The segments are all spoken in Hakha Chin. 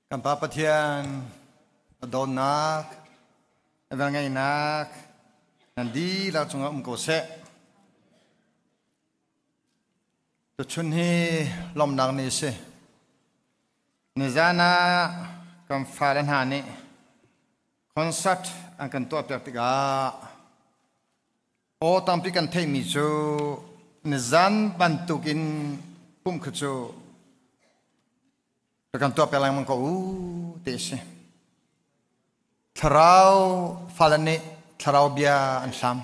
Kan Pa Pathian a dawtnak, a velngeihnak nan dihlak cungah um ko seh. Tuchun hi lawmhnak ni a si. Nizan ah kan fale hna nih concert an kan tuahpiak tikah aw tampi kan theihmi cu nizan bantukin pumh kha cu Ka kan tuah piak lengmang ko u ti a si. Thlarau fale nih thlarau bia an hlam.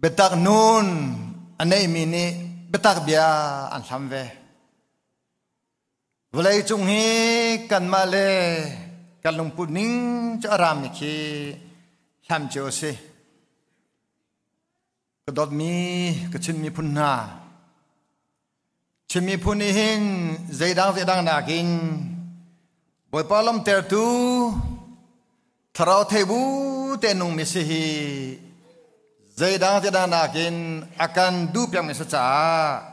Biatak nun a neimi nih biatak bia an hlam ve. Vawlei cung hi kanmah le kan lungput ning cu a rami khi hlam cio a si. Ka dawtmi ka Chin miphun hna, Chin miphun nih hin zeidang zeidang nakin Bawipa lawmhtertu thlarau theibu te nungmi si hi zeidang zeidang nakin a kan duh piakmi si caah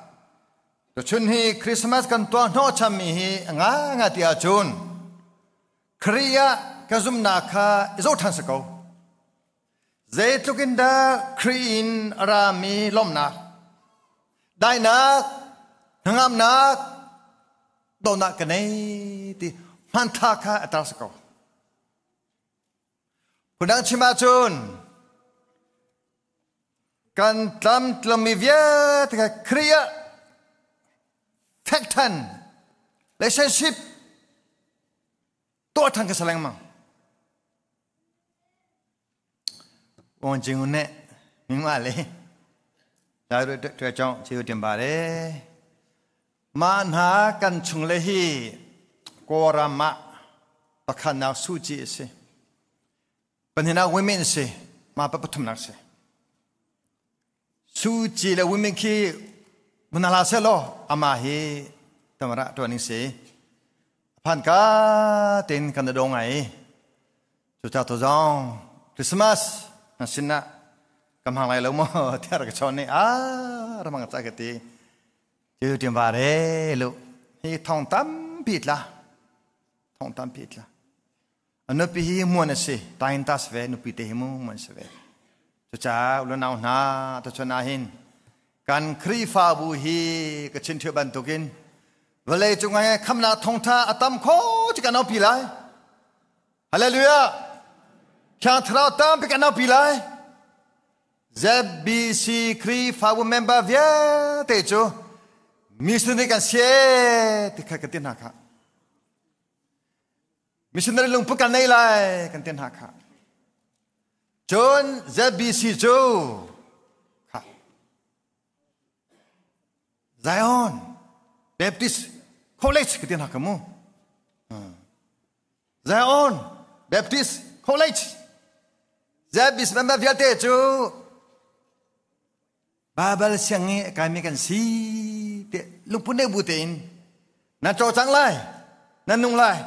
tuchun hi Christmas kan tuah hnawhchanmi hi a ngaingai ti ahcun Khrih ah ka zumhnak kha i zoh ṭhan si ko. Zeitluk in dah Khrih in a rami lawmhnak, daihnak, hnangamnak, dawtnak ka nei ti hmanthlak kha a tar si ko. Phundang chim ahcun kan tlamtlingmi vialte kha Khrih ah fek ṭhan relationship tuah ṭhan ka si lengmang. ဝန်ကျင်နဲ့မိမလေးဒါတို့တွေ့ကြောင်းကျေးဇူးတင်ပါတယ်မာနာကန်ချုံလေဟီကောရမပခနာစုကြည့်စေပနိနာဝိမင်းစေမာပပထုမနာစေစုကြည်လေဝိမင်းခိမနာလာဆေလောအမဟီတမရတော်နေစေဖန်ကာတင်ကန်ဒုံငိုင် จุจ้าตัวจองคริสต์มาสนันสินะกำลังไรแล้วมั้เที่ยร์กชอนนี่อ่าระมังใจกตีจือเตรียมบาเร่ลูกฮีทองตั้มผิดละทองตั้มผิดละอันนี้พี่มวนสิตายตัสเวนุปีเตหิมุมวนสเวจุจ้าอุลนาวนาตัวชนาหินการครีฟาบูฮีกชินเทบันตุกินเวลาจุงไงคำนาทองท่าอตัมโคจะกันเอาปีไลฮาเลลูยา ခ ျာထရာတမ်ပကနာပီလိုက် ZBC ခရီဖာဝ member ဗျာတဲ့ချိုမစ်ရှင်ကန်ရှေတိခကတင်နာခမစ်ရှင်နရီလုံပကန်နေလိုက်ကန်တင်နာခဂျွန် ZBC ချိုခ Zion Baptist College ကတင်နာခမ Zion Baptist College ZBC member vialte cu Bible siang i kaimi kan si te lungpun ne bu tein nan cawlcang lai nan nung lai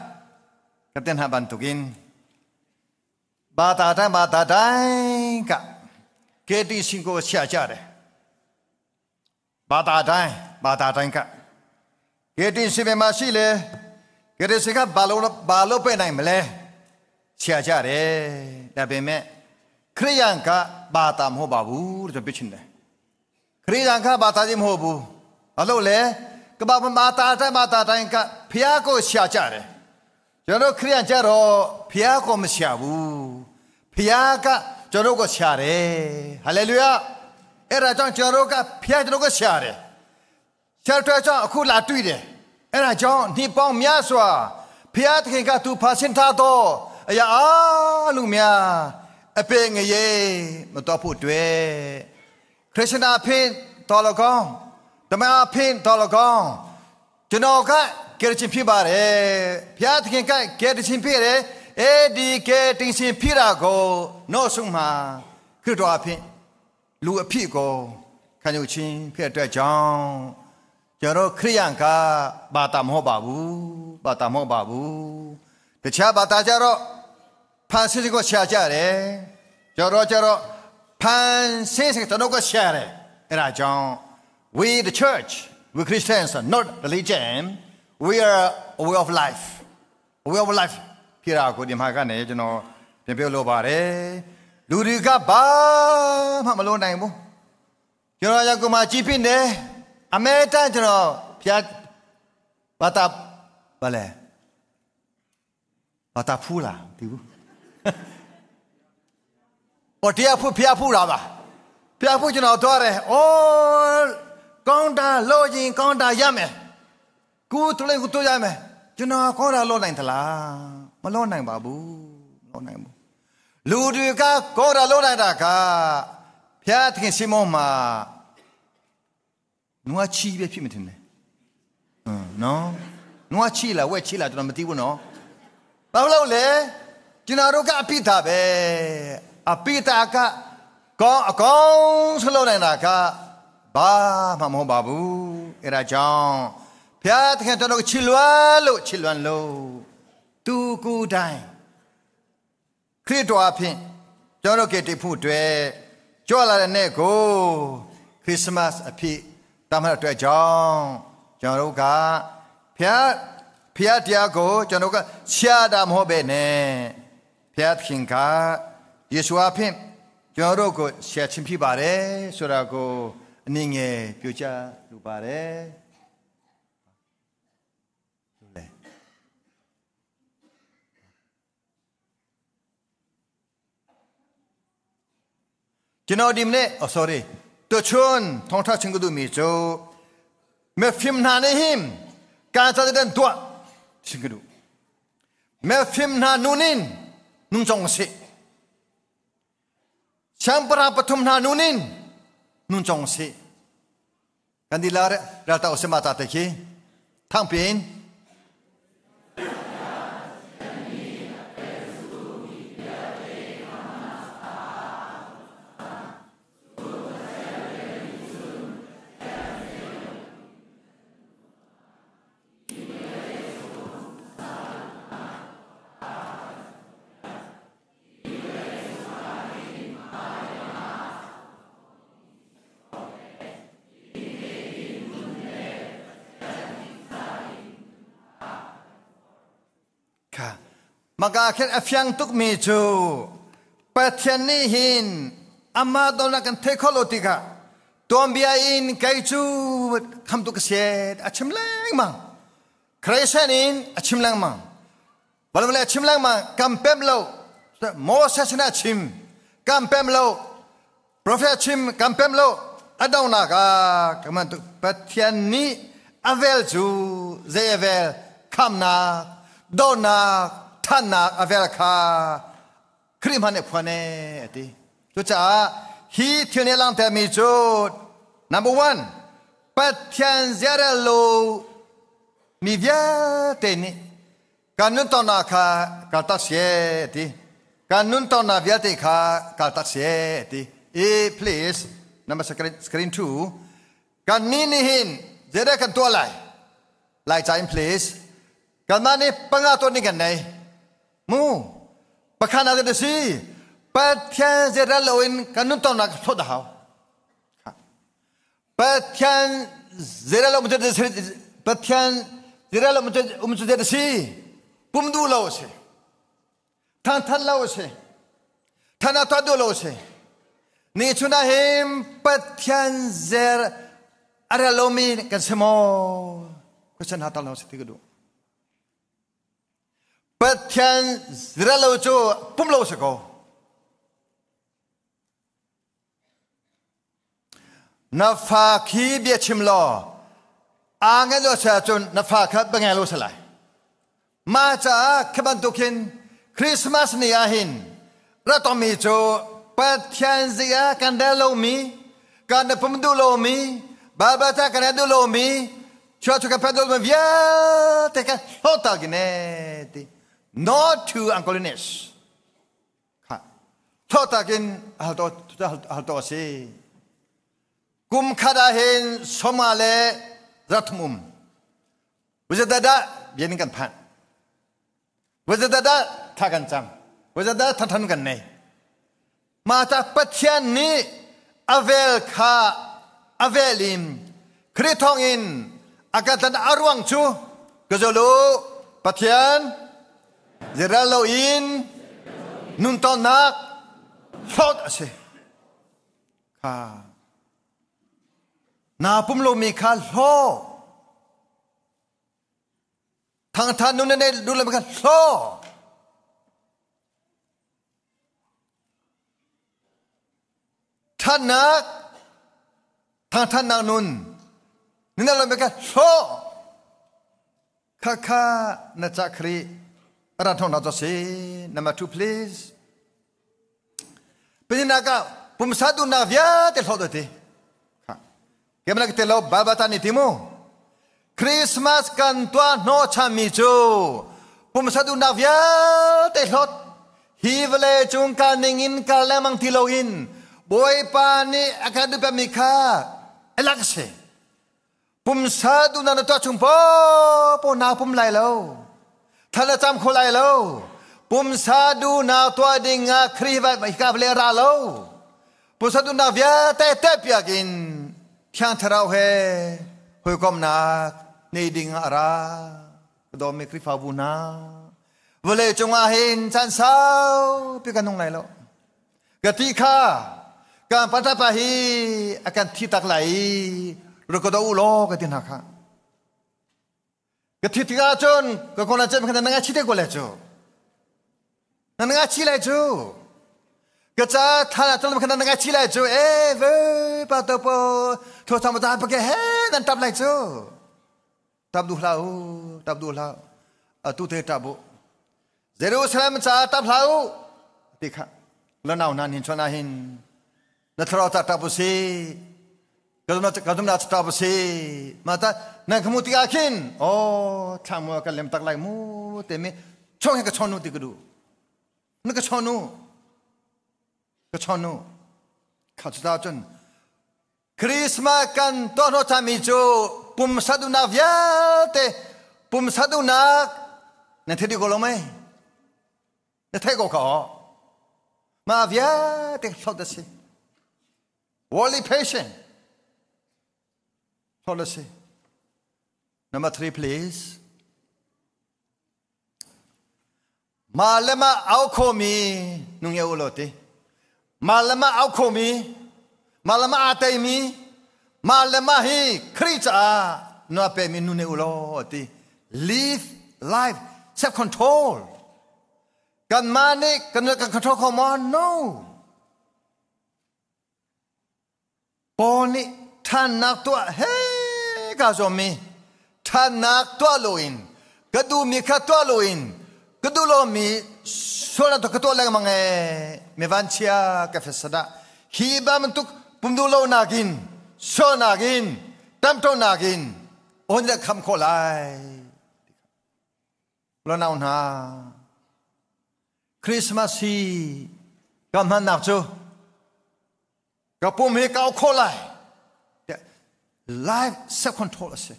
ka ten ha bantukin ba ta dai ba ta dai ka ke ti sing ko chia cha de ဘာသာတိုင်းဘာသာတိုင်းကကေတင်စီမေမရှိလေကေတင်စီကဘာလို့ဘာလို့ပဲနိုင်မလဲဆရာကြတယ်ဒါပေမဲ့ခရိယန်ကဘာသာမဟုတ်ပါဘူးလို့ပြောချင်တယ်ခရိယန်ကဘာသာချင်းမဟုတ်ဘူးဘာလို့လဲကဘာဘာသာတိုင်းဘာသာတိုင်းကဖျားကိုရှာကြတယ်ကျွန်တော်ခရိယန်ကြတော့ဖျားကိုမရှာဘူးဖျားကကျွန်တော်ကိုရှာတယ်ဟာလေလုယာ အဲ့ဒါကြောင့်ကျွန်တော်တို့ကဖျားကျွန်တော်ကိုရှာတယ်ရှာတဲ့ကြောင့်အခုလာတွေ့တယ်အဲ့ဒါကြောင့်နှစ်ပေါင်းများစွာဖျားသခင်ကသူဖာဆင်းထားတော့အရာအလုံးများအပေငရေမတော်ဖို့တွေ့ခရစ်ယာန်အဖင်တော်လကောင်းတမန်အဖင်တော်လကောင်းကျွန်တော်ကကယ်တင်ဖြစ်ပါတယ်ဖျားသခင်ကကယ်တင်ဖြစ်တယ်အဲဒီကယ်တင်ရှင်ဖြစ်တာကိုနောက်ဆုံးမှာခရစ်တော်အဖင် လူအဖြစ်ကိုခံယူခြင်းဖြစ်တဲ့ကြောင့်ကျွန်တော်ခရိယန်ကဘာသာမဟုတ်ပါဘူးဘာသာမဟုတ်ပါဘူးတခြားဘာသာကြတော့ဖန်ဆင်းကိုရှာကြတယ်ကျွန်တော်ကြတော့ဖန်ဆင်းကျွန်တော်ကရှာတယ်အဲ့ဒါကြောင့် we the church, we Christians are not religion. We are a way of life, a way of life ဖြစ်တာကိုဒီမှာကနေကျွန်တော်ပြန်ပြောလိုပါတယ်။လူတွေကဘာမှမလုပ်နိုင်ဘူး။ကျွန်တော်ရကူမှာကြီးပြင်းတယ်။အမေတန်ကျွန်တော်ဖျားဘာတာဘာလဲဘာတာဖူးလားဒီဘူး။ဟောတရားဖူးဖျားဖူးတာပါ။ဖျားဖူးကျွန်တော်သွားတယ်။အော်ကောင်းတာလို့ရင်ကောင်းတာရမယ်။ကိုတလည်းကိုတို့ရမယ်။ကျွန်တော်ကောင်းတာလို့နိုင်သလား။မလို့နိုင်ပါဘူး။မလို့နိုင်ဘူး။လူတွေကကောင်းတာလို့နိုင်တာကဖျားသခင်ရှိမောမှာနွားချီပဲဖြစ်မထင်နဲ့။ဟမ်နော်။နွားချီလားဝက်ချီလားကျွန်တော်မသိဘူးနော်။ဘာလို့လဲကျွန်တော်တို့ကအပိတာပဲ။အပိတာကကောင်းအကောင်းဆလို့နိုင်တာကဘာမှမဟုတ်ပါဘူး။အဲဒါကြောင့်ဖျားသခင်တော်တို့ချီလွမ်းလို့ချီလွမ်းလို့သူကိုယ်တိုင်ခရစ်တော်အဖင်ကျွန်တော်တို့ကတည်ဖို့အတွက်ကြွလာတဲ့နေ့ကိုခရစ်မတ်အဖြစ်တမန်တော်အတွက်ကြောင့်ကျွန်တော်တို့ကဖျားဖျားတရားကိုကျွန်တော်ကရှားတာမဟုတ်ပဲနဲ့ဖျားသခင်ကယေရှုအဖင်ကျွန်တော်တို့ကိုရှာချင်းဖြစ်ပါတယ်ဆိုတာကိုအနည်းငယ်ပြောချလိုပါတယ်ကျွန်တော်ဒီမနေ့ oh sorry တချွန်းထောင်းထချင်းကတူမီချိုမေဖင်နာနေဟင်ကာသတဲ့တော့ချင်းကတူမေဖင်နာနုနင်းနုံကြောင့်စီချမ်ပရာပထုမနာနုနင်းနုံကြောင့်စီကန်ဒီလာရတာအစမတာတခိထန့်ပင် မကခဲအဖျံတုကမီချူပထယနီဟင်အမဒေါနကန်ထေခလိုတိကတွမ်ဘီယင်ကိုင်ချူခမ်တုကဆေအချင်လงမခရစ်ရှန်င်အချင်လงမဘလမလဲအချင်လงမကမ်ပမ်လောမောဆက်စနာချင်ကမ်ပမ်လောပရိုဖက်ချင်ကမ်ပမ်လောအဒေါနာကကမန်တုပထယနီအဝဲလ်ချူဇေဝဲခမ်နာဒေါနာท่านนาอเวลคาคริมันเนพวเนติตุจ้าฮีทิเนลังเตมีจู number 1ปัทยันเจรโลมีเวเตนิการนุนตอนาคากาตักเสติการนุนตอนาเวเตคากาตักเสติเอ please number screen screen 2การนี้นี่หินเจรกันตัวไหลไหลใจ please การมานี่ปังอาตัวนี้กันไหนมูปะขานาเดซีปะเทียนเจรโลอินกันนุนตอนักทดหาวปะเทียนเจรโลมุจเดซีปะเทียนเจรโลมุจอุมจเดซีปุ่มดูโลเสทันทันโลเสทันอัตดูโลเสนี่ชุนาหิมปะเทียนเจรอะไรโลมีกันสมอก็ฉันหาตาโลเสที่กดูပထန်ဇရလောချိုပုံလောစကောနဖာခီဘချင်လောအာငဲလောဆာချွန်နဖာခတ်ဘငဲလောဆလိုက်မာချာခဘန်တုခင်ခရစ်မတ်နီယာဟင်ရတမီချိုပထန်ဇီယာကန်ဒလောမီကန်ဒပမဒူလောမီဘာဘာတာကန်ဒူလောမီချွတ်ချကဖဒိုမဗျာတကဟောတာကနေတီ not to ungodliness ค่ะทอตากินฮัลโตฮัลโตซีกุมคาดาเห็นสมาเลรัตมุมวิจดาดาเย็นกันผ่านวิจดาดาทากันจำวิจดาทันทันกันในมาจากปัจจัยนี้อเวลคาอเวลิมคริทองอินอากาศอารวงชู Ka zul u. Pathian zeral loin nun tonnak hlawt a si. Kha naa pum lomi kha hlaw. Thangthan nun na nei duh lomi kha hlaw. Ṭhatnak, thangṭhatnak nun, nina lo ka hlawh. Khakha na ca Khrih rat thong na si. Number 2 please. Pininak ah pumsa duhnak vialte hlawt ti. Kemana te lo Bible ta ni ti mu. Christmas kan tuah hnawhchanmi cu pumsa duhnak vialte hlawt hi vawlei cung kal ning in kal lengmang ti loin Bawipa nih a kan duhpekmi kha alak a si. Pumsa duhnak na tuah chung paohpaoh naa pum lai lo. Thla na cam kho lai lo. Pumsa duhnak tuah ding ah Khrih hika vawlei a ra lo. Pumsa duhnak vialte tehpiak in Thiang Thlarau he hawikomhnak nei ding ah a ra. Ka dawmi Khrihfabu hna, vawlei cungah hin caan saupi kan nung lai lo. Ka ti kha kan patapa hi a kan thi tak lai i rak ka do u law ka ti hna kha. Ka thi tikah cun ka kong cem khan na ngachi te ko le cu. Na ngachi lai cu. Ka ca thala tul khan na ngachi lai cu. E ve pa to po tho cham ta pa ke he nan tap lai cu. Tap du hlah u, tap du hlah. Atu te tap u. Jerusalem ca tap hlah u. Ti kha. La nau nan hin chona hin na thlarau ca tap u si. Ka zumnak cu ṭap a si. Mah ta nan ka hmuh tikah khin aw thlang ka lem tak lai mu timi chong hi ka chawn nu ti ka duh. Na ka chawn nu. Ka chawn nu. Kha cu ta cun Christmas kan tuah hnawh cami cu pumsa duhnak vialte pumsa duhnak nan thei dih ko lo mei? Na theih ko kha aw. Mah vialte hlawt a si. Worldly patient. Policy. Number 3, please. Ma le ma au khomi nung ye ulo ti. Ma le ma au khomi, ma le ma a tei mi, ma le ma hi Khrih caah na pe mi nu ne ulo ti. Live life self control. Kan ma nih kan kan control kho maw? No. Paul nih ṭhannak tuah he kaa zuammi ṭhannak tuah loin ka duhmi kha tuah loin ka duh lomi sualnak tu ka tuah lengmang ee mi vanchia ka fesadah hi bantuk pum duh lonak in sualnak in ṭamṭonak in on le kham khawh lai Lonau hna, Christmas hi ka hmannak cu ka pum hi ka khawh lai. Life self control a si.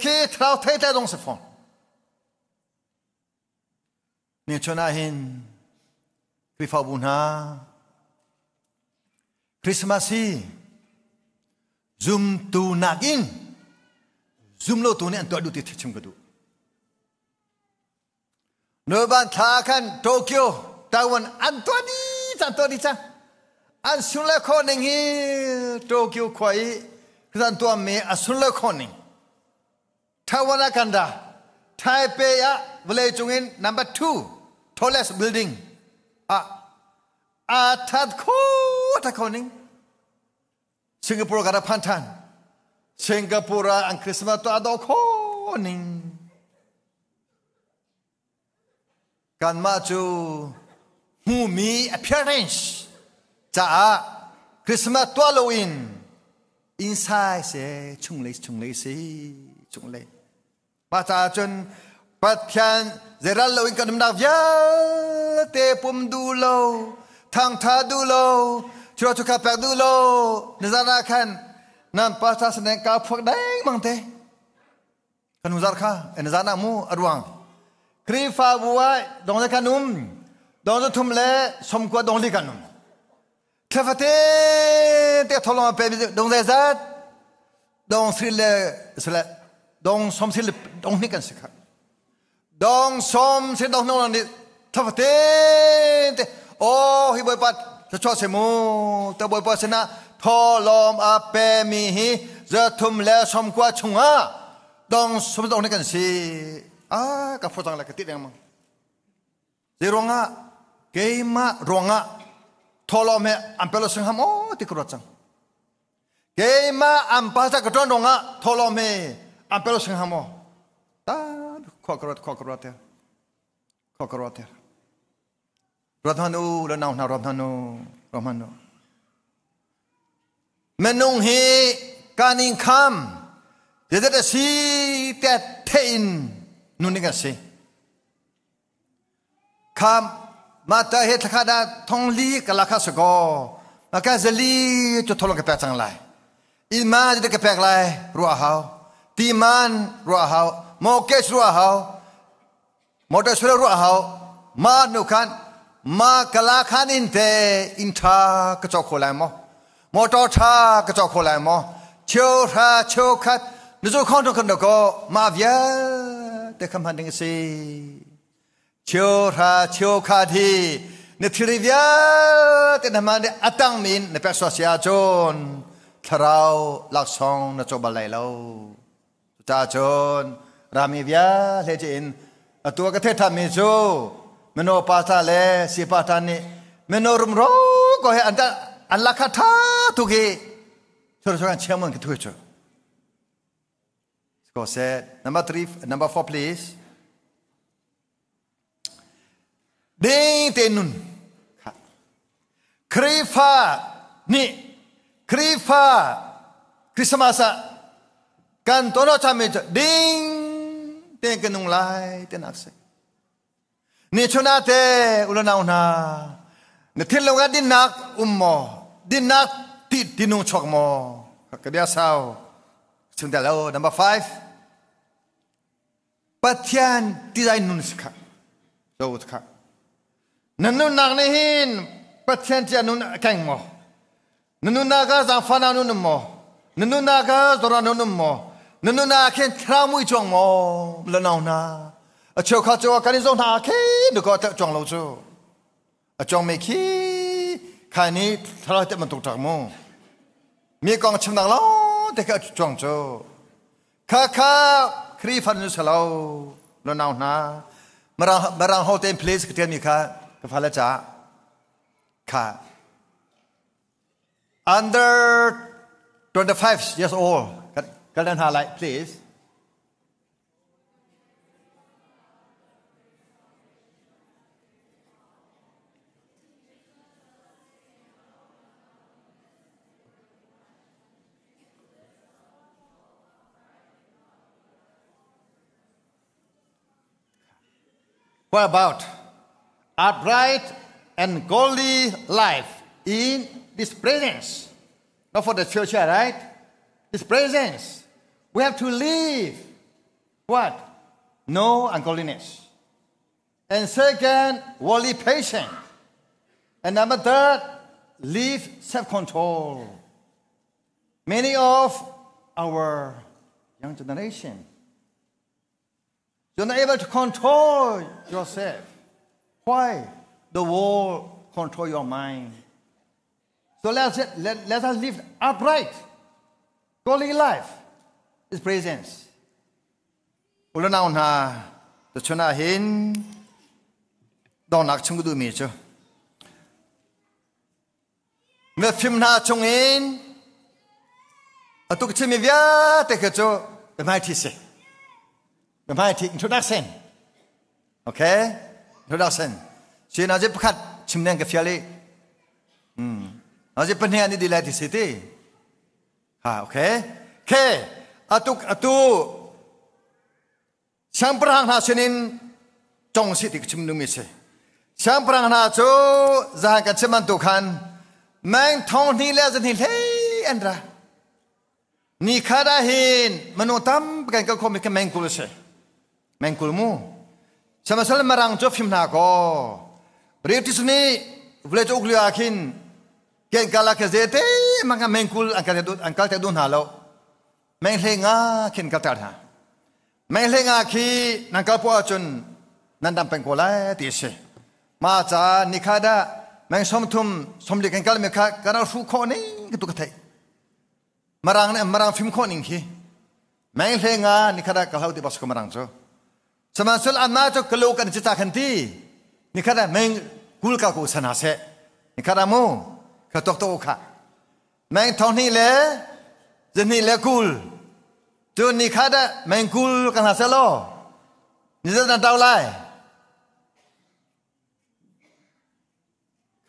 Khi thlarau thei tlai dong si fawn. Ni chun ah hin Khrihfabu hna Christmas hi zumtu nakin zumlotu nih an tuah duh ti chim ka duh. Noban thla khan Tokyo, Taiwan an tuah dih cang, tuah dih cang. An sunle khawh ning hi Tokyo khua i an tuahmi a sunle khawh ning. Taiwan ah kan ra. Taipei ah vawleicung in number 2 tallest building ah aa that kho ta kho ning. Singapore ka ra phan than. Singapore ah an Christmas to ado kho ning. Kanmah cu hmumi appearance caah Christmas tuah loin inside se chunglei chunglei si chunglei. Mah caah cun Pathian zeiral loin kan umnak vialte pum duh lo, thangtha duh lo, thil cu kha pek duh lo, nizan ah khan nan pastor sineng ka phuak deng mang te. Kan hnu zarh kha na zan ah mu a ruang Khrihfabu ah dong le kan um dong zu thum le somkua dong li kan um thlafate te tholong pe dong le zat dong sri le sle Dong som si dong ni kan si kha. Dong som si dong nong ni thafate te o hi boipa thlachuah se mu te boipa sina tholom a pe mi hi zathum le somkua chungah dong som dong ni kan si a ka pho cang la ka ti deng mang Zeiruangah keimah ruangah thawhlawm he an pelo sing ham aw ti ka ruat cang. Keimah an pa ka ṭuan ruangah thawhlawm he an pelo sing ham aw. Ta khua ka ruat khua ka ruat khua ka ruat Ruat hman u le nau hna ruat hman u ruat hman u. Minung hi kan in kham zeizat a si tiah thein nun ding a si. Kha mah ta he thlakhat ah thongli ka la kha si kaw maka zali cu tholong ka pek cang lai. Inn ma ti ka pek lai ruah hau. Ti man ruah hau. Mortgage ruah hau. Motor sule ruah hau. Ma nu khan ma kala khan in te inn tha ka cawk kho lai maw? Motor tha ka cawk kho lai maw? Cheu hra cheu khat nu khong tu kan ko ma vialte kham han ding si. Cheu hra cheu khat hi na thilri vialte na man atang min na pek sua sia cun thlarau laksawng na co bal lai lo. Ca cun rami vialte in atu ka the than mi cu mino pa ta le si pa ta nih mino rumro ko he an an lakha tha tu khi thur chuan chiamon ki thu chu Go said number 3 number 4 please Ding te nun Khrihfa nih Khrihfa Christmas ah kan tono chami cu ding te kan nung lai te nak si. Ni chuna te ulanau hna na thinlung ah dinnak um maw dinnak ti tinung chuak maw ka bia sau chung tel lo number 5 Pathian tizai nun si kha zo kha na nunnak nih hin Pathian tia nun a keng maw na nunnak ah zaangfahnak nun um maw na nunnak ah zora nun um maw na nunnak khin thlarau mui chuang maw la nau hna a cheu kha cu kan in zo hna khi nu ko te chuang lo cu a chuang me khi khai ni thlarau te man tuk tak mu mi kong chimnak lo te kha chuang cu Kha kha Khrihfa nu salo lo nau hna marang marang ho ten place ka tian mi kha ka fale cha kha under 25 years old ka lan ha lai please. What about upright and godly life in this presence? Not for the future, right? This presence. We have to live what? No ungodliness. And second, worldly patience. And number third, live self-control. Many of our young generation, you're not able to control yourself. Why? The world control your mind. So let us live upright, godly life is presence. Ulanau hna tuchun ah hin dawnak chung ka duhmi cu mifim hna chungin atu ka chimmi vialte kha cu biahmaiṭhi si biahmaiṭhi introduction okay introduction si na je pakhat chim deng ka fial i na je pahnih an i di lai ti si ti Ha okay. Ke atuk atu siangpahrang hna sinin cong si ti ka chim dingmi si. Siangpahrang hna cu zahan kan chim bantuk khan meng thong hnih le zahnih hlei an ra. Ni khat ah hin minung tam kan kal khomi kha meng 20 si. Meng 20 mu. Sihmanhsehlaw Mirang cu fim hna kaw British nih vawlei cu uk lio ah khin Ken kala ke zete manga mengkul an kal te duh hna lo. Meng hle nga khin kal tar hna. Meng nga khi nan kal poah ahcun nan dam peng ko lai ti a si. Ma ca nikha dah meng 30 40 kan kal mi kha kan rak hruh khawh ning ka tu ka theih. Marang nih marang fim khawh ning khi. Meng hle nga nikha dah ka hlau ti bak ko marang cu. Sihmanhsehlaw anmah cu ka kan ci ca khan ti. Nikhat ah meng 20 ka ko sana seh. Nikhat ah mu ka tok to kha. Meng 20 le 22 le 20 cu ni khat ah meng 20 ka hna seh law ni zat nan tau lai.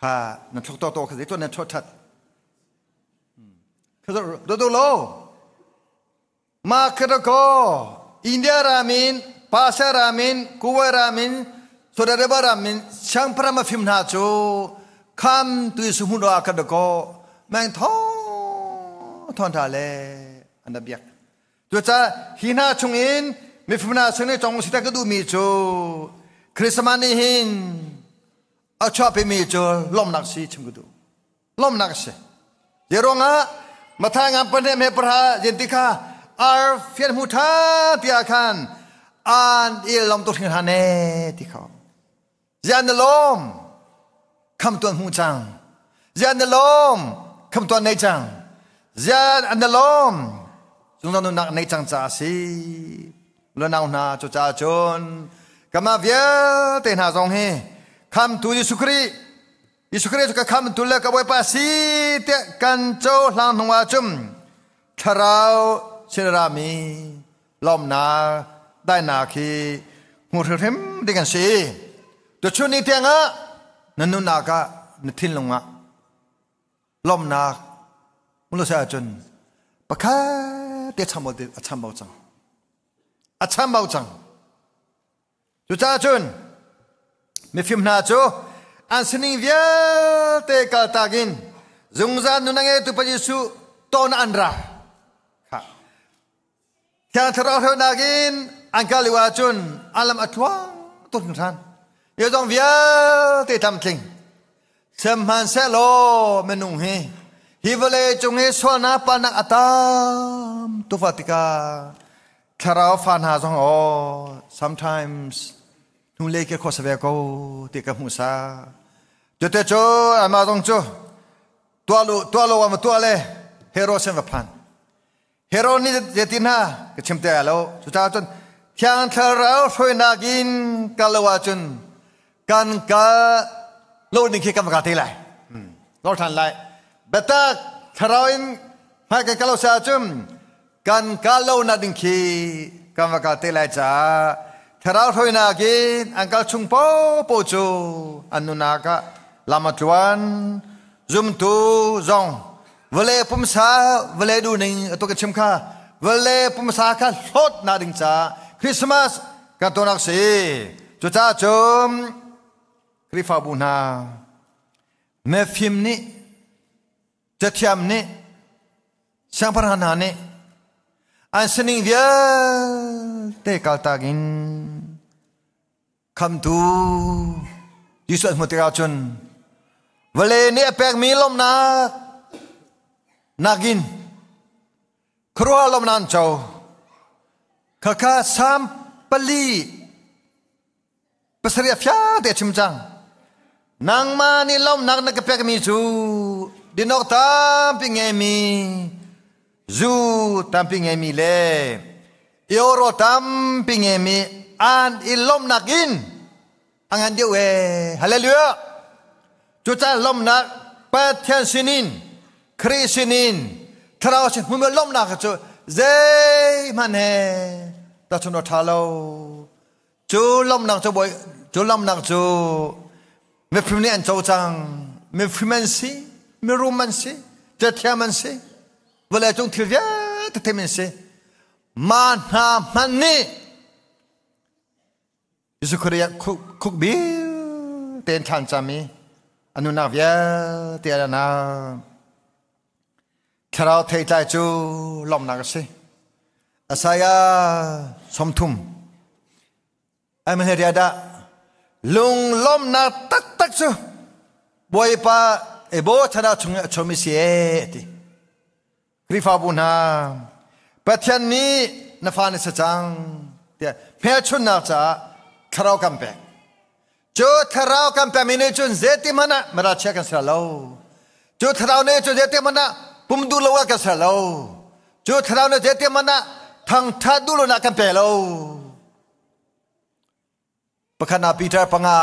Kha nan thluk to to kha zei nan thot that. Kha do do lo. Ma kha ko India ramin Pasha ramin Kuwait ramin Saudi Arabia ramin siangpahrang a fim hna cu kham tu su hmun ah kha ko meng thong thon tha le an da biak. Cucaah hi hna chungin mifim hna sin i cong siter ka duhmi cu Christmas nih hin a chuahpimi cu lawmhnak si chim ka duh. Lawmhnak a si. Zeiruangah Matthai ngan pahnih me pahra zen ti kha ar fian hmu ṭha tiah khan an i lawm tuk hringhran ne ti kha. Ziah na lawm? Kham tuan hmu cang. Ziah na lawm? Kham tuan nei cang. Ziah na lawm? Zungzal nunnak nei cang caah a si. Lunau hna cu caah cun kamah vialte hna zong hi khamtu Jesuh Khrih Jesuh Khrih cu ka khamtu le ka Bawipa si tiah kan cohlang hnu ah cun thlarau sinrami lawmnak daihnak hi hmu hrimhrim ding an si. Tuchun ni tiangah na nunnak ah na thinlung ah lawmnak mulose ahcun pakhat te a chambau cang. A chambau cang. Cucaah cun mifim hna cu an sining vialte kaltak in zungzal nun a ngeitu Pa Jesuh ton an ra. Thiang Thlarau hreunak in an kal lio ahcun an lam a tluang tuk hringhran. Zeizong vialte tlamtling. Sihmanhsehlaw minung hi hi vawlei cung i sualnak palnak a tam tufa tikah thlarau fa hna zong aw sometimes hnulei ke kho ve ko ti ka hmuh sa. Cute cu amah zong cu tuah lu tuah lo ah ma tuah le hero sen va phan. Herod nih zeitin hna ka chim te lo. Cucaah cun Thiang Thlarau hruainak in kal lo ahcun kan kal lo ding khi kan va te lai. Lor ṭhan lai. Biatak Thlarau in hmai kan kal lo si ahcun kan kal lo nak ding khi kan va kal te lai caah Thlarau hruainak in an kal chung paohpaoh cu an nunnak ah lam a tluan. Zumtu zong vawlei pumsa vawlei duhning atu ka chim kha vawlei pumsa kha hlawt na ding ca Christmas kan tuahnak si. Cucaah cun Khrihfabu hna mifim nih cathiam nih siangpahrang hna nih an sining vialte kaltak in Khamtu Jesuh an hmuh tikah cun vawlei nih a pekmi lawmhnak nakin khuaruahhar lawmhnak an co. Khakha Salm 4 7 a fiang te a chim cang. Nangmah nih lawmhnak na ka pekmi cu dinawk tampi ngeimi zu tampi ngeimi le euro tampi ngeimi an i lawmhnak in a ngan deuh ee. Hallelujah! Cucaah lawmhnak Pathian sinin Khrih sinin Thlarau sin hmumi lawmhnak cu zeihmanh he tahchunh a ṭha lo. Cu lawmhnak cu bawi cu lawmhnak cu mifim nih an co cang. Mifim an si, mirum an si, cathiam an si, vawleicung thil vialte thim an si. Mah hna hmanh nih Jesuh Khrih ah khukbil tein thlan cam i a nunnak vialte a na thlarau theitlai cu lawmhnak a si. Isaiah 30 ai dah lunglawmhnak taktak cu Bawipa ebo thana chung i a chomi si e ti. Khrihfabu hna, Pathian nih na fa na si cang. Tiah hmelchunhnak caah thlarau kan pek. Cu thlarau kan pekmi nih cun zeiti hmanh ah miralchia kan ser lo. Cu thlarau nih cun zeiti hmanh ah pum duh lo ah kan ser lo. Cu thlarau nih zeiti hmanh ah thangthat duh lonak kan pe lo. Pakhat na Peter panga,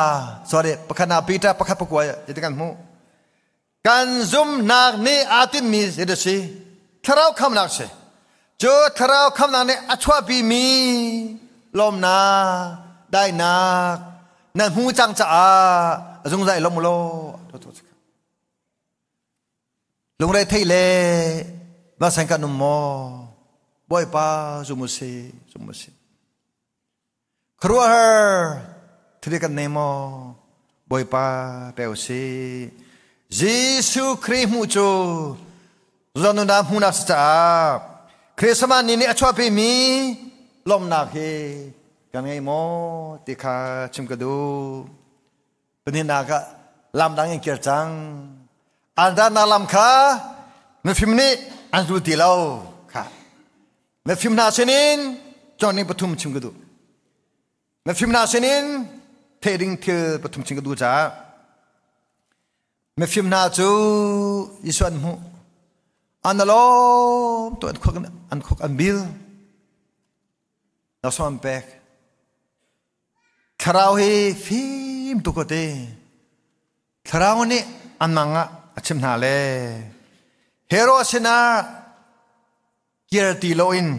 sorry, pakhat na Peter pakhat pakua ti kan hmuh. Kan zumhnak nih aa tinhmi zei dah si? Thlarau khamnak si. Cu thlarau khamnak nih a chuahpimi lawmnak, daihnak na hmu cang caah a zungzal i lawm u law. Lungre thei le vasan kan um maw? Bawipa zum u si, zum u si. Khuaruahhar thil kan nei maw? Bawipa pe u sih. Jesuh Khrih hmuh cu zanuna hmuhnak si caah Christmas ni nih a chuahpimi lawmhnak hi kan ngei maw ti kha chim ka duh. Pahnihnak ah lam dang in kir cang. An dannak lam kha mifim nih an zul ti lo kha. Mifim hna sinin cawning pathum chim ka duh. Mifim hna sinin theih ding thil pathum chim ka duh caah mifim hna cu Jesuh an hmuh. An alawm tu an khuk an khuk an bil. Laksawng an pek. Thlarau hi fim tuk ko te. Thlarau nih an mang ah a chim hna le Herod sinah kir ti loin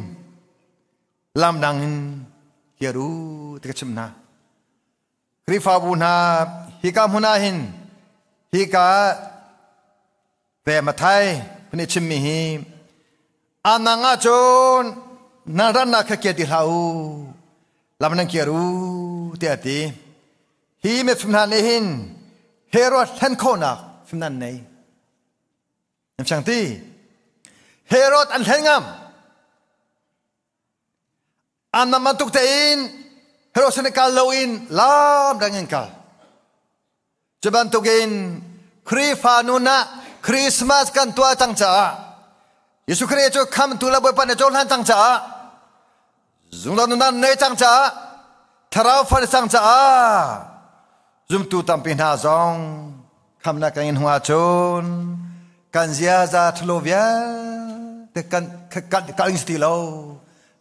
lam dang in kir u ti ka chim hna. Khrihfabu hna hika hmun ah hin hika ve Mathai phun i chimmi hi anang ah cun nan rannak kha kir ti hlah u lam nan kir u tiah a ti. Hi mifim hna nih hin Herod hlen khawhnak fim nan nei. Nan fiang ti? Herod an hlen ngam. An nam bantuk tein Herod sin kal loin lam dang in kal. Cu bantukin Khrihfa nun ah Christmas kan tuah cang caah Jesuh Khrih cu khamtu le Bawipa nih cohlan cang caah zungzal nun nan nei cang caah thlarau far cang caah zumtu tampi hna zong khamnak kan in hung ahcun kan ziaza ṭhalo vialte kan kan kan ti lo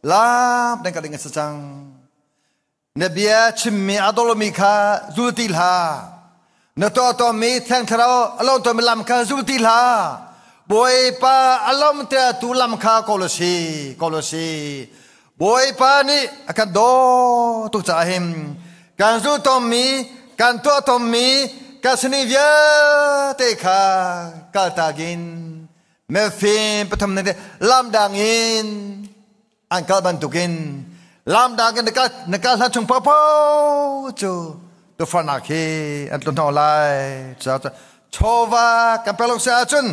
lam dang kan ding a si cang. Na bia chimmi a dolomi kha zul ti hlah. Na tuah tawnmi Thiang Thlarau a lawm tawnmi lam kha zul ti hlah. Bawipa a lawm tu lam kha kawl u si, kawl u si. Bawipa nih a kan daw tuk caah hin kan zul tawnmi, kan tuah tawnmi, kan sining vialte kha kaltak in mifim pathum nih lam dang in an kal bantukin lamdang in na kal hlan chung paohpaoh cu tufarnak hi an tlun hna lai. Chawva kan pek lo si ahcun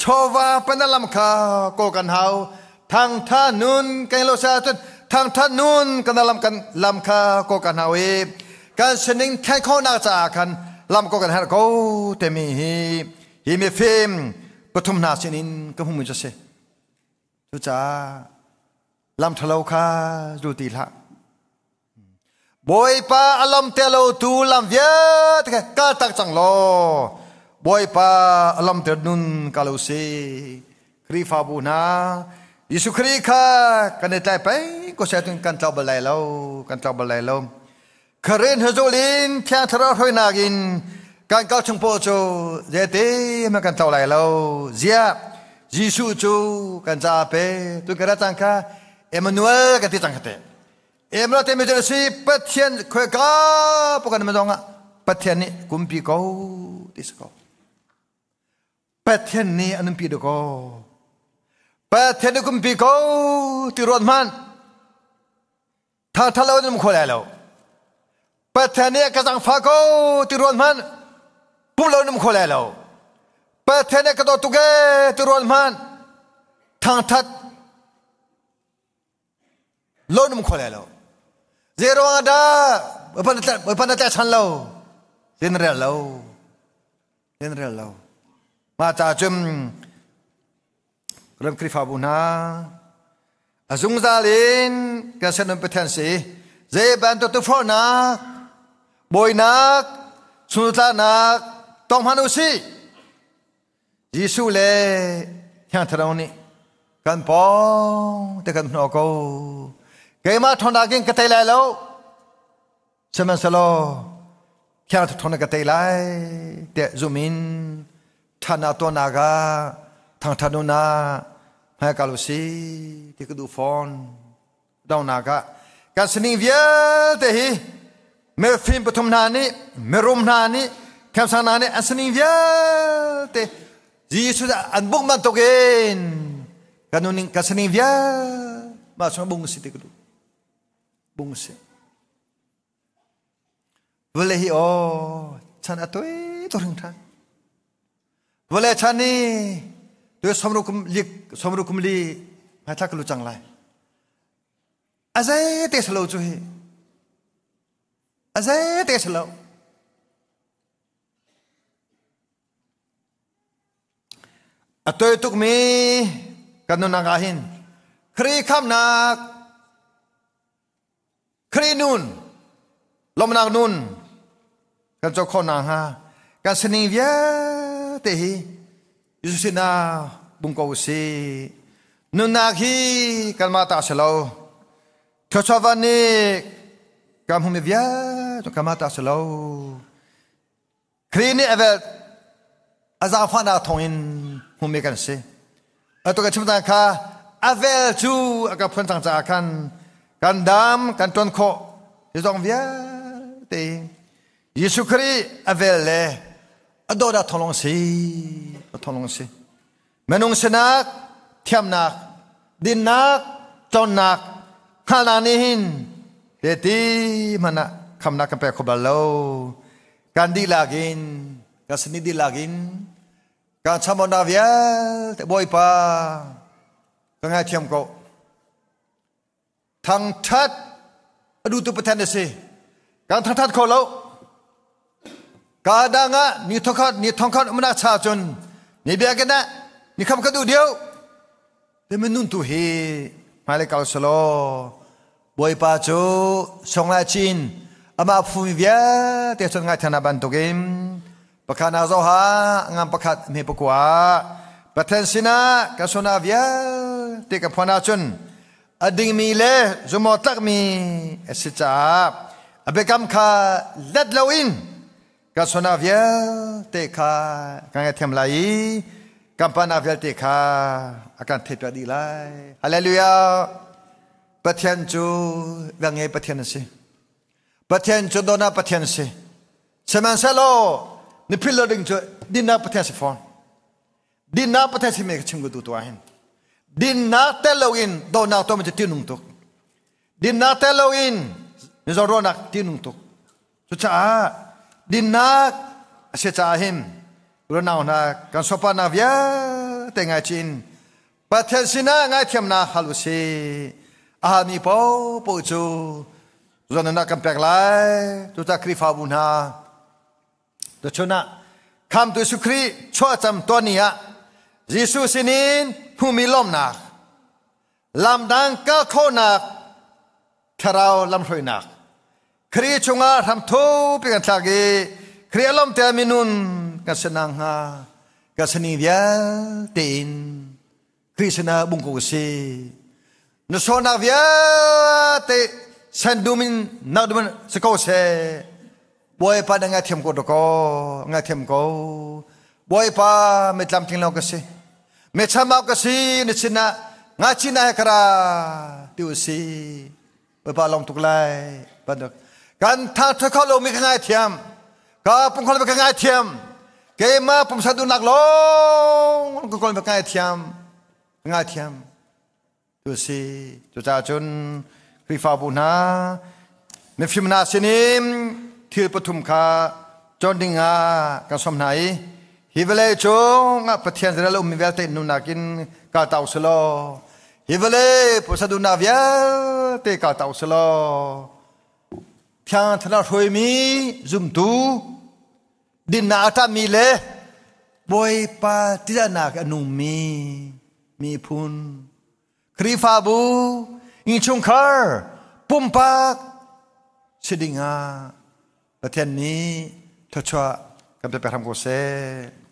chawva panalam kha kawl kan hau. Thangtha nun kan lo si ahcun thangtha nun kan lam kan lam kha kawl kan hau i kan sining thlen khawhnak caah khan lam kawl kan herh ko timi hi hi mifim pathum hna sinin ka hmuhmi cu a si. Cucaah lam ṭhalo kha zul ti hlah. Bawipa a lam te lo tu lam vialte kha kal tak cang law Bawipa a lam ter nun ka lo si. Khrihfabu hna, Jesuh Khrih kha kan i tlai peng ko seh kan tlau bal lai lo, kan tlau bal lai lo. Kharin hzul in Thiang Thlarau hruainak in kan kal chung pawl cu zeite hmanh kan tlo lai lo. Ziah Jesuh cu kan caah pe tu ka ra cang kha Emmanuel kan ti cang kha te. Emmanuel timi cu si Pathian khoika pa kan zong ah Pathian nih kumpi ko ti si ko. Pathian nih an umpi dawh ko. Pathian nih kumpi ko ti ruat hmanh. Tha lo in um kho lai lo. Pathian nih ka zangfah ko ti ruat hmanh pum lo in um kho lai lo. Pathian nih ka dawt tuk ee ti ruat hmanh thangthat lo in um kho lai lo. Zei ruang ah dah Bawipa na tlaihchan lo? Zei na rel lo? Zei na rel lo? Mah ca cun Ram Khrihfabu hna, a zungzal in kan sinum Pathian si. Zei bantuk tukforhnak, bawinak, chungtlanak tong hmanh u sih. Jesuh le Thiang Thlarau nih kan pawng te kan hnawh ko. Keimah ṭhawnnak in ka tei lai lo. Sihmanhsehlaw Thiang Thlarau ka tei lai tiah zum in ṭhatnak tuahnak ah thangṭhat nunah hmaikal u si ti ka duh fawn. Donghnak ah kan sining vialte hi mifim pathum hna nih mirum hna nih thiamsang hna nih an sining vialte Jesuh an bungh bantukin kan nuning kan sining vialte mah chung bung si ti ka duh bung si vawlei hi aw chan a toi to hring than vawlei chan ni tu somru kum lik somru kum li hmaithlak lu cang lai a zei te salo cu hi a zei te salo A toi tukmi kan nunnak ah hin Khrih khamnak Khrih nun lawmhnak nun kan co khawh nakhnga kan sining vialte hi Jesuh sinah bung ko usih. Nunnak hi kanmah ta a si lo. Thluachuah van nih kan hmumi vialte kanmah ta a si lo. Khrih nih a velh a zaangfahnak thawngin hmumi kan si. Atu ka chim cang kha a vel cu a ka phun cang caah khan kan dam kan ṭuan khawh hi zong vialte Jesuh Khrih a vel le a dawtnak thawng lawng si a thawng lawng si minung sinak thiamnak dinnak tonnak hngalhnak nih hin te hmanh ah khamnak kan pek kho bal lo kan dihlak in kan sini dihlak in kan chamona vialte Bawipa ka ngaithiam ko thangthat a duhtu Pathian a si kan thangthat kho lo ka dang ah ni thokhat ni thongkhat umnak cha cun ni biakinn ah ni kham ka duh deuh te minun tu hi hmailei kal selaw Bawipa cu songlai chin amah phumi vialte cun ngaithiam bantukin pakhat na zoha ngam pakhat hme pakua Pathian sinah ka sona vialte ka phuan ahcun a dingmi le zumaw tlakmi a si caah a biakam kha let loin ka sona vialte kha ka ngaithiam lai i kan panak vialte kha a kan theihpiak dih lai. Hallelujah! Pathian cu ngei Pathian a si. Pathian cu dawtnak Pathian a si. Sihmanhsehlaw ni philh lo ding cu dinnak Pathian si fawn. Dinnak Pathian simi ka chim ka duh tu ah hin. Dinnak tel loin dawtnak tuah mi cu tihnung tuk. Dinnak tel loin mizaw ruahnak tihnung tuk. Cucaah dinnak a si caah hin unau hna kan sopanak vialte ngaichin Pathian sinah ngaithiamnak hal u sih. A halmi paohpaoh cu zawnnak kan pek lai. Cucaah Khrihfabu hna tuchun ah Khamtu Jesuh Khrih chuahcam tuan ni ah Jesuh sinin hmuhmi lawmhnak lamdang kal khawhnak thlarau lamhruainak Khrih chungah hramthupi kan thlak i Khrih a lawmte minun kan si nakhnga ka sani vialte in Khrih sinah bung ko si na sualnak vialte sendum in nak dum in si ko seh Bawipa na ngaithiam ko dakaw ngaithiam ko Bawipa mi tlamtling lo ka si mi chamau ka si na sinah ngacina he kara ti u si Bawipa lawm tuk lai bantuk kan thangthat kho lomi ka ngaithiam ka pungkhol ka ngaithiam keimah pumsa duhnak lawng ka kawl ka ngaithiam ka ngaithiam tu si cucaah cun Khrihfabu hna mifim hna sinin thil pathum kha cawn ding ah kan sawm hna i hi vawlei cung ah Pathian ral ummi vialte nunnak in kal ta u law hi vawlei pusa duhnak vialte kal ta u law Thiang Thlarau hruaimi zumtu dinnak a ṭahmi le Bawipa ṭihnak a nungmi miphun Khrihfabu, innchungkhar, pumpak. Si ding ah Pathian nih thluachuah kan pe pek hram ko seh.